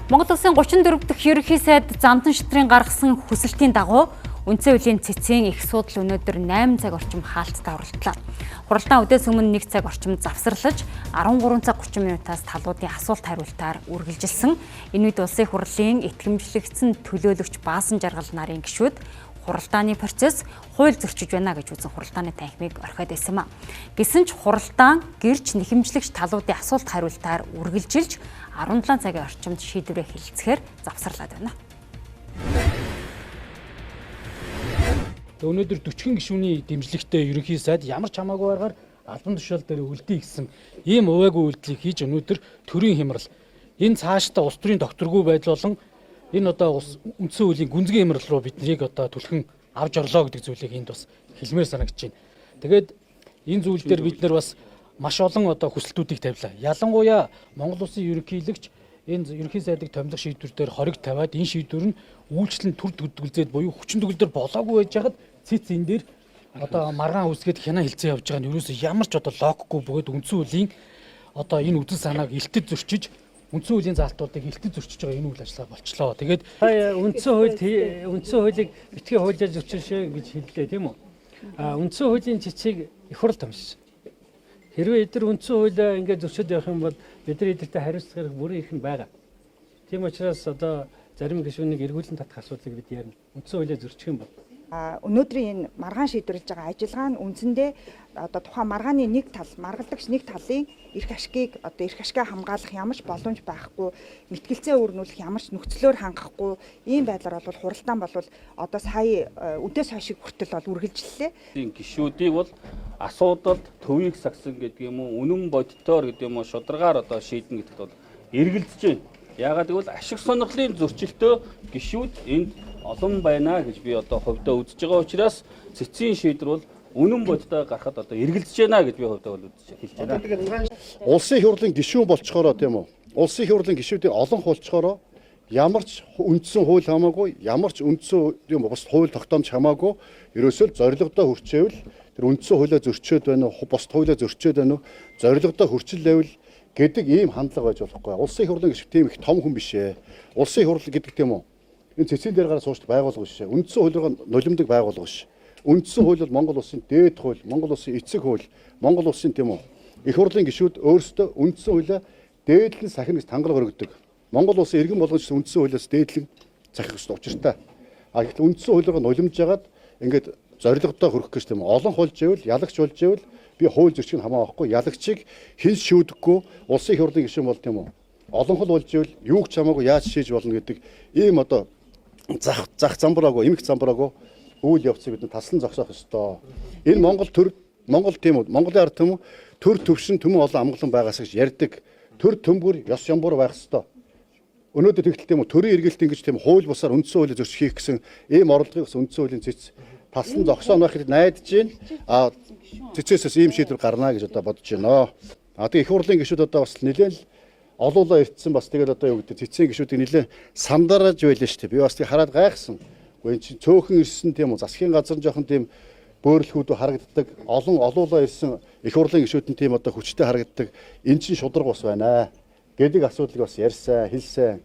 Монгол Улсын 34 дахь ерөнхий сайд Замдан шатрын гаргасан хүсэлтийн дагуу үндсэн хуулийн цэцгийн их суудал өнөөдөр 8 цаг орчим хаалттай оролдлоо. Хуралдаан үдээс өмнө 1 цаг орчим завсарлаж 13 цаг 30 минутаас талуудын асуулт хариултаар үргэлжилсэн. Энэ үед Улсын хурлын итгэмжлэгдсэн төлөөлөгч Баасан Жаргал нарын гишүүд хуралдааны процесс хууль зөрчиж байна гэж үзэн хуралдааны танхимыг орхиод байсан юм а. Гэсэн ч хуралдаан гэрч нэхэмжлэгч талуудын асуулт хариултаар үргэлжилж 17 цагийн орчимд шийдвэрээ хэлэлцэхээр завсарлаад байна. Өнөөдөр 40 гишүүний дэмжлэгтэй ерөнхий сайд ямар ч хамаагүй аргаар албан тушаал дээр үлдээ гэсэн ийм увайгүй үйлдэлийг хийж өнөөдөр төрийн хямрал, энэ цаашдаа улс төрийн докторгүй байдал болон энэ одоо улс үндсэн хуулийн гүнзгий хямрал руу биднийг одоо түлхэн авч орлоо гэдэг зүйлийг энд бас хэлмээр санагдаж байна. Тэгээд энэ зүйл дээр бид нар бас маш олон одоо хүсэлтүүдийг тавилаа. Ялангуяа Монгол Улсын ерөнхийлөгч энэ ерөнхий сайдыг томилох шийдвэр дээр хориг тавиад, энэ шийдвэр нь үйлчлэн төр төгөлзөөд буюу хүчин төгөлдөр болоогүй байж хагаад цэц энэ дээр одоо маргаан үсгээд хянаа хилцээ явж байгаа нь ерөөсөө ямар ч одоо логикгүй бөгөөд үндсэн хуулийн одоо энэ үзэл санааг илтэд зөрчиж, үндсэн хуулийн заалтуудыг илтэд зөрчиж байгаа энэ үйл ажиллагаа болчлоо. Тэгээд та үндсэн хуулийг битгий хуулиар зөрчилшээ гэж хэллээ, тийм үү? А үндсэн хуулийн цэцгийг их хурл томссон. Хэрвээ эдгээр үндсэн хуулиа ингээд зөрчөөд явах юм бол бид нар эдгээртэй хариуцлах бүрэн эрх нь байгаа. Тийм учраас одоо зарим гишүүнийг эргүүлэн татах асуудлыг бид ярина. Үндсэн хуулиа зөрчих юм бол өнөөдрийн энэ маргаан шийдвэрлэж байгаа ажиллагаа нь үндсэндээ одоо тухайн маргааны нэг тал, маргалдагч нэг талын эрх ашгийг, одоо эрх ашгаа хамгаалах ямар ч боломж байхгүй, мэтгэлцээ өрнүүлэх ямар ч нөхцлөөр хангахгүй ийм байдлаар бол хуралдаан бол одоо сая өдөөс хойшиг хүртэл бол үргэлжлэлээ. Энэ гишүүдийг бол асуудалд төвийг сагсан гэдэг юм уу, үнэн бодитоор гэдэг юм уу, шударгаар одоо шийднэ гэдэгт бол эргэлзэж байна. Яагаад гэвэл ашиг сонирхлын зөрчилтөө гишүүд энд олон байна гэж би одоо хувьдаа үзэж байгаа учраас цэцгийн шийдвэр бол үнэн бодиттой гарахад одоо эргэлзэж байна гэж би хувьдаа бол үзэж хэлж байна. Улсын их хурлын гишүүн болчхороо, тийм үү? Улсын их хурлын гишүүдийн олонх болчхороо ямар ч үндсэн хууль хамаагүй, ямар ч үндсэн юм бус хууль тогтоомж хамаагүй, ерөөсөө л зорилгодоо хүрчээвэл, тэр үндсэн хуулиа зөрчөөд байна уу, бус хуулиа зөрчөөд байна уу, зорилгодоо хүрчлээвэл гэдэг ийм хандлага байж болохгүй. Улсын их хурлын гишүүд тийм их том хүн биш ээ. Улсын их хурл гэдэг, тийм үү? Энэ цэцгийн дээр гараа суучд байгууллага биш ээ. Үндсэн хууль руу нулимдаг байгууллага биш. Үндсэн хууль бол Монгол улсын дээд хууль, Монгол улсын эцэг хууль, Монгол улсын, тийм үү? Их хурлын гишүүд өөрсдөө үндсэн хуулиа дээдлэн сахина гэж тангалга өргөдөг. Монгол улсын иргэн болгонч үндсэн хуулиас дээдлэн сахих ёстой учиртай. А гэхдээ үндсэн хууль руу нулимж жагаад ингээд зорилгодоо хүрэх гэж, тийм үү? Олон хулж ивэл, ялагч болж ивэл би хууль зөрчих нь хамаа байхгүй, ялагчийг хэн шүүдэхгүй, улсын их хурлын гишүүн бол, тийм үү? Олон хол болж ивэл юу ч хамаагүй яаж шийдэж болно гэдэг ийм одоо зах замбраагүй, эмх замбраагүй үйл явцыг бид таслан зогсоох ёстой. Энэ Монгол төр Монгол, тийм үү? Монголын ард түмэн төр төвшин түмэн олон амгалан байгаасаа гэж ярьдаг. Төр төмбөр ёс ямбар байх ёстой. Өнөөдөр тэгтэл, тийм үү, төрийн эргэлт ингэж, тийм, хууль бусаар үндсэн хуулийг зөрчих хийх гэсэн ийм оролдлогыг бас үндсэн хуулийн цэц таслан зогсоно байх гэж найдаж байна. А цэцээсээс ийм шийдвэр гарна гэж одоо бодож байна. А тэгээ их хурлын гишүүд одоо бас нэлээд л олуулаа ирсэн, бас тэгэл одоо юу гэдэг, цэцгийн гишүүдийг нэлээд сандараж байлаа шүү дээ. Би бас тийг хараад гайхсан. Гэхдээ эн чинь цөөхөн ирсэн, тийм үү, засгийн газар нь жоохон тийм бөөрөлхүүд харагддаг. Олон олуулаа ирсэн их хурлын гишүүд нь тийм одоо хүчтэй харагддаг. Эн чинь шударга бас байна гэдэг асуудлыг бас ярьсан, хэлсэн.